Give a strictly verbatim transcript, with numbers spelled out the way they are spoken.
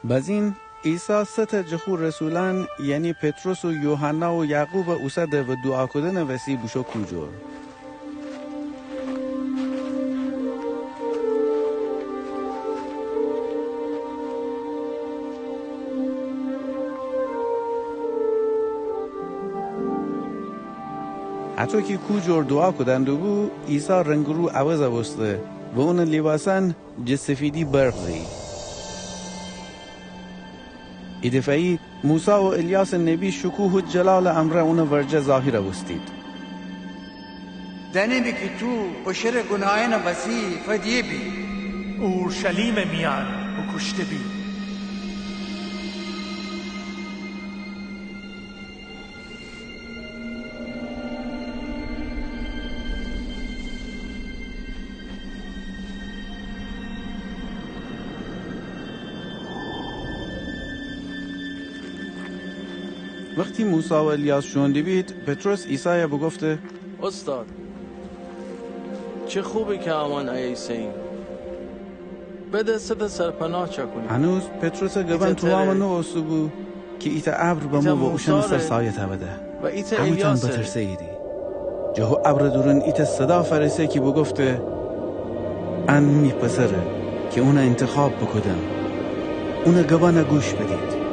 بزین عیسی سه تأ جٚه خو رسولأن، یعنی پطرس و یوحنا و یعقوبَ اوسده و دوعا کودنٚ وسی بوشو کو جور. هطو کی کو جور دوعا کودن دوبو، عیسی رنگ و رو عوضَ بوسته و اونٚ لیباسأن جٚه سفیدی برق زئی. ایدفعه‌یی موسی و الیاسٚ نبی شکوه و جلالٚ امرأ اونٚ ورجه ظاهرَ بوستید. دأنیدی کی تو بشرٚ گوناهأنٚ وسی فدیه بی. اورشلیمٚ میأن بوکوشته بی. وختی موسی و الیاس شوئون دیبید، پطرس عیسایَ بوگفته: اوستاد، چه خوبه کی امأن ایه ایسه‌ییم. هنوز پطرسٚ گبأن تومامَ نوبوسته‌بو کی ایتأ ابر بمو و اوشأنٚ سر سایه تأوده. همه‌تأن بترسه‌ییدی. جٚه هو ابرٚ دورون ایتأ صدا فأرسه کی بوگفته: ان می پسره کی اونَ اینتخاب بوکودم. اونٚ گبأنَ گوش بدید.